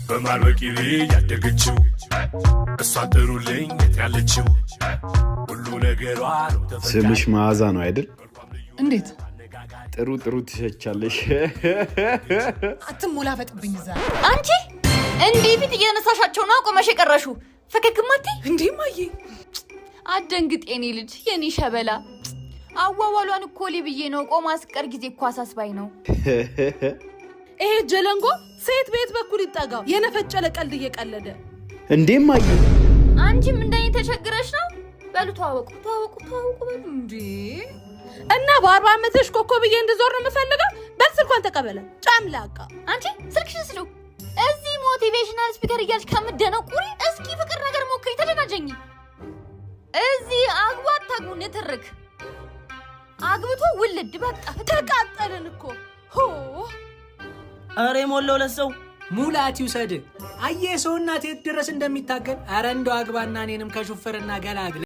በማር በቂቤ ያደገችው እሷን ጥሩልኝ፣ የት ያለችው? ሁሉ ነገሯ ነው ተፈቃሪ። ስምሽ መዓዛ ነው አይደል? እንዴት? ጥሩ ጥሩ ትሸቻለሽ። አትሞላፈጥብኝ እዛ። አንቺ እንዲህ ፊት እየነሳሻቸው ነው ቆመሽ የቀረሽው። ፈገግማቲ። እንዴ ማዬ! አደንግጥ የኔ ልጅ፣ የኔ ሸበላ። አዋዋሏን እኮ ብዬ ነው፣ ቆማ አስቀር ጊዜ እኮ አሳስባኝ ነው። ይሄ ጀለንጎ ሴት ቤት በኩል ይጠጋው የነፈጨለ ቀልድ እየቀለደ። እንዴ ማዬ! አንቺም እንደኔ ተቸግረሽ ነው? በሉ ተዋወቁ፣ ተዋወቁ፣ ተዋወቁ በሉ። እንዴ! እና በ40 ዓመትሽ ኮከብዬ እንድዞር ነው የምፈልገው። በል ስልኳን ተቀበለ ጫምላቃ። አንቺ ስልክሽን ስጪው። እዚህ motivational speaker እያልሽ ከምደነቁሪ እስኪ ፍቅር ነገር ሞክሪ፣ ተጀናጀኝ። እዚህ አግቡ አታግቡ ንትርክ፣ አግብቶ ውልድ በቃ። ተቃጠልን እኮ ሆ። ኧረ የሞላው ለሰው። ሙላት ይውሰድ። አየህ ሰው እናት የት ድረስ እንደሚታገል። አረ እንደው አግባና እኔንም ከሹፍርና ገላግል።